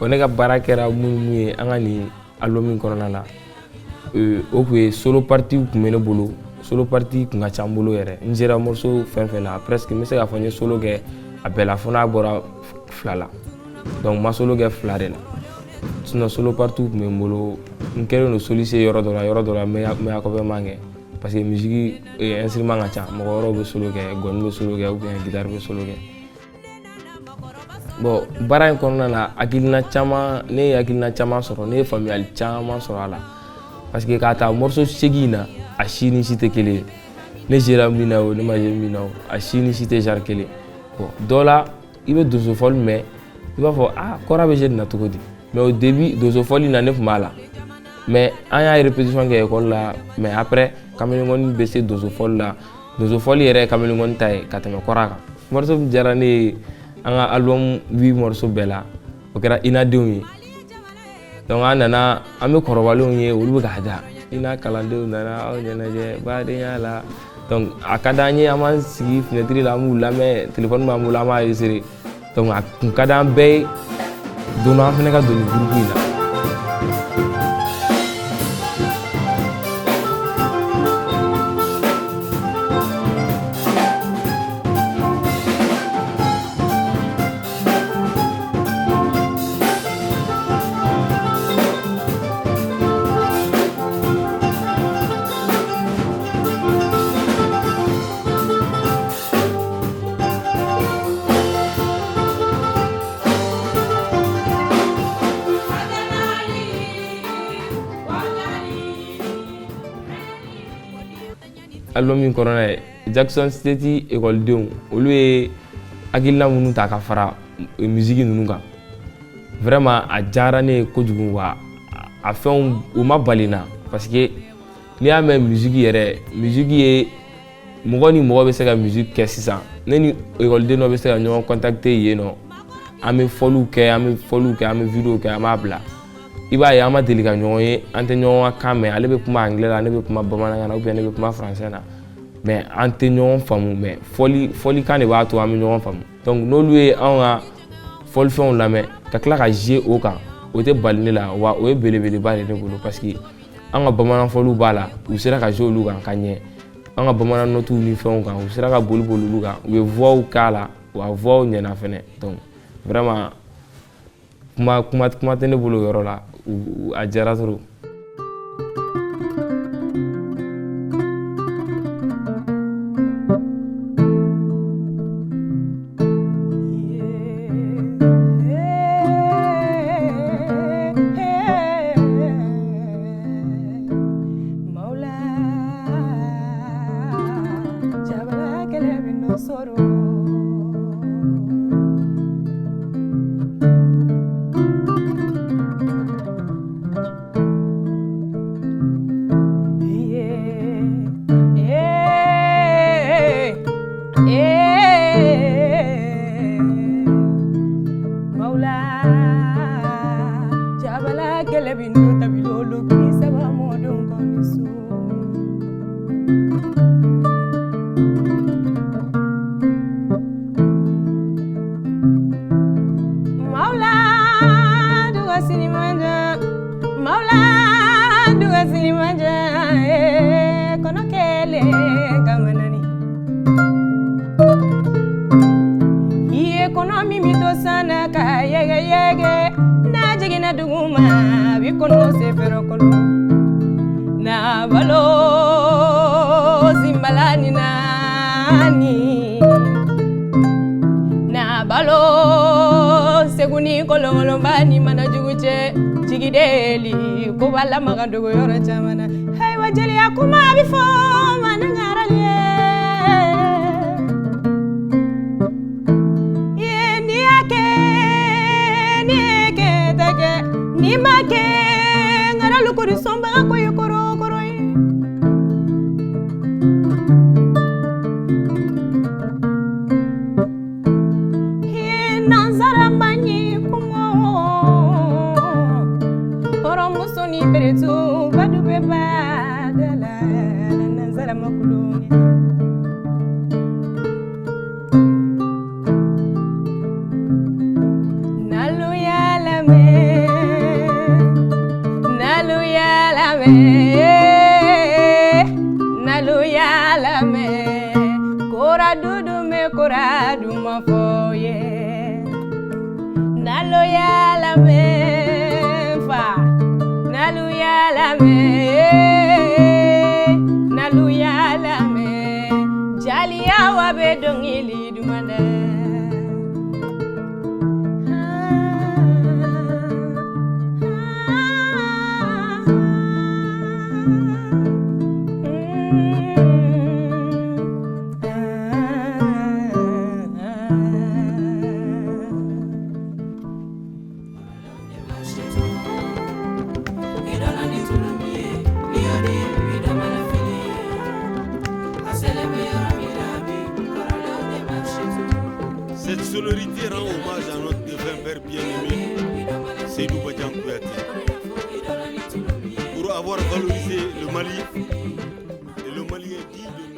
Ne ka baara kɛra mun ye an ka nin album in kɔnɔna la, o tun ye solo partie tun bɛ ne bolo. Solo partie tun ka ca n bolo yɛrɛ. N sera morceau fɛn fɛn la, presque n bɛ se k'a fɔ n ye solo kɛ a bɛɛ la, fo n'a bɔra fila la. Donc n ma solo kɛ fila de la, sinon solo partie tun bɛ n bolo. N kɛlen don soliste yɔrɔ dɔ la, yɔrɔ dɔ la n bɛ accompagnement kɛ, parce que musique instrument ka ca, mɔgɔ wɛrɛw bɛ solo kɛ, gɔni bɛ solo kɛ ou bien guitare bɛ solo kɛ. Bon, baara in kɔnɔna la, hakilina caman, ne ye hakilina caman sɔrɔ, ne ye faamuyali caman sɔrɔ a la, parce que k'a ta morceau 8 na, a si ni si tɛ kelen ye. Ne sera min na o, ne ma se min na o, a si ni si tɛ genre kelen. Bon, dɔ la i bɛ donso fɔli mɛn, i b'a fɔ ah, kɔra bɛ se nin na cogo di? Mais au début, donso fɔli na, ne tun b'a la, mais an y'a répétition kɛ école la. Mais après, kamalenkɔni bɛ se donso fɔli la. Donso fɔli yɛrɛ ye kamalenkɔni ta ye ka tɛmɛ kɔra kan. Morceau min diyara ne ye an ka album 8 morceau bɛɛ la, o kɛra Inadenw ye. Donc an nana, an bɛ kɔrɔbalenw ye, olu bɛ k'a da ina kalandenw nana aw ɲɛnajɛ badenya la. Donc a ka d'an ye, an b'an sigi fenêtre la, an b'u lamɛn, téléphone b'an bolo, an b'a enregistrer. Donc a kun ka d'an bɛɛ ye don dɔ an fana ka don nin groupe in na. Album in kɔnɔna ye, Jackson State ekɔlidenw, olu ye hakilina minnu ta ka fara musique ninnu kan, vraiment a diyara ne ye kojugu. Wa a fɛnw u ma bali n na, parce que n'i y'a mɛn musique yɛrɛ, musique ye mɔgɔ ni mɔgɔ bɛ se ka musique kɛ. Sisan ne ni ekɔliden dɔ bɛ se ka ɲɔgɔn contacter yen nɔ, an bɛ fɔliw kɛ, an bɛ fɔliw kɛ, an bɛ vidéo kɛ, an b'a bila. I b'a ye, an ma deli ka ɲɔgɔn ye, an tɛ ɲɔgɔn ka kan mɛn. Ale bɛ kuma anglais la, ne bɛ kuma bamanankan na, ou bien ne bɛ kuma français na, mais an tɛ ɲɔgɔn faamu. Mais fɔli fɔlikan de b'a to an bɛ ɲɔgɔn faamu. Donc n'olu ye anw ka fɔlifɛnw lamɛn ka tila ka jouer o kan, o tɛ bali ne la. Wa o ye belebeleba de ne bolo, parce que an ka bamanan fɔliw b'a la, u sera ka jouer olu kan ka ɲɛ. An ka bamanan notiw ni fɛnw kan, u sera ka boli boli olu kan, u ye voix k'a la, wa voix ɲɛna fɛnɛ. Donc vraiment, kuma kuma kuma tɛ ne bolo o yɔrɔ la, a diyara trop. kolo na balo zimbalani nani na balo seguni kolongolombani mana jugu cɛ jigideli ko b'a lamaga dogo yɔrɔ caman na ayiwa jeliya kuma bɛ fɔ maninkarali ye. N'i y'a kɛ n'i ye kɛ tɛ kɛ n'i ma kɛ ŋaralu kori sɔnbaga ko ye korokoro ye. Nansara man ɲi kungo hɔrɔnmuso ni beretu badu bɛ ba da la nansara ma kulonkɛ. Nalu y'a lamɛn, nalu y'a lamɛn, nalu y'a lamɛn, kora dudu mɛ kora duma fɔ ye. Nalu y'a lamɛn fa, nalu y'a lamɛn, nalu y'a lamɛn, jaliya wa bɛ dɔnkili duman da. Cette sonorité rend hommage à notre défunt père bien-aimé, Seydou Badian Kouyaté, pour avoir valorisé le Mali et le Malien dit de